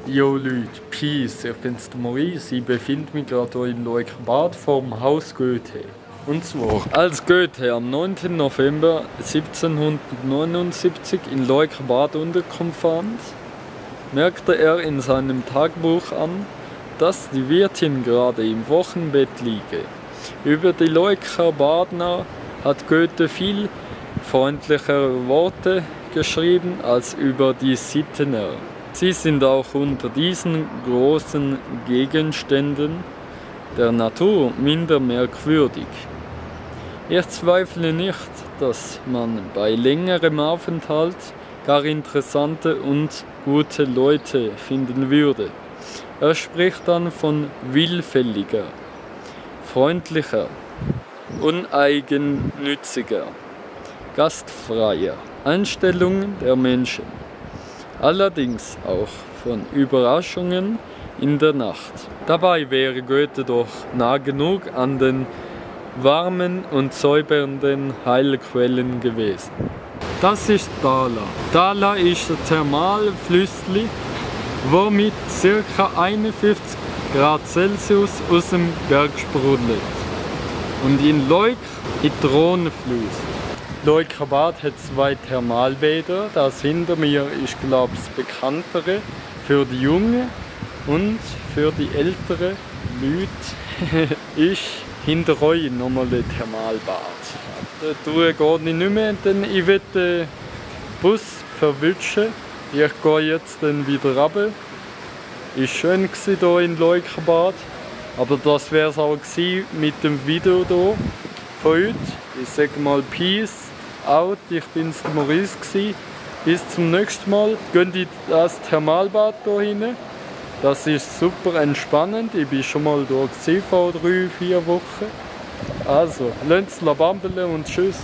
Yo Leute, Peace, ich bin's der Maurice, ich befinde mich gerade hier in Leukerbad vorm Haus Goethe. Und zwar, als Goethe am 9. November 1779 in Leukerbad Unterkunft fand, merkte er in seinem Tagebuch an, dass die Wirtin gerade im Wochenbett liege. Über die Leukerbadner hat Goethe viel freundlichere Worte geschrieben als über die Sittener. Sie sind auch unter diesen großen Gegenständen der Natur minder merkwürdig. Ich zweifle nicht, dass man bei längerem Aufenthalt gar interessante und gute Leute finden würde. Er spricht dann von willfälliger, freundlicher, uneigennütziger, gastfreier Einstellung der Menschen. Allerdings auch von Überraschungen in der Nacht. Dabei wäre Goethe doch nah genug an den warmen und säubernden Heilquellen gewesen. Das ist Dahla. Dahla ist ein Thermalflüssli, wo mit ca. 51 Grad Celsius aus dem Berg sprudelt und in Leuk in die Rhone fließt. Leukerbad hat 2 Thermalbäder, das hinter mir ist, glaube ich, das bekanntere für die Jungen, und für die älteren Leute ist hinter euch nochmal ein Thermalbad. Da geht nicht mehr, denn ich will den Bus verwischen. Ich gehe jetzt dann wieder runter. Ist schön hier in Leukerbad, aber das wäre es auch mit dem Video hier von heute. Ich sage mal Peace out, ich bin's der Maurice gsi. Bis zum nächsten Mal. Geht in das Thermalbad hier rein. Das ist super entspannend. Ich bin schon mal da vor 3-4 Wochen. Also, lasst es bambeln und tschüss.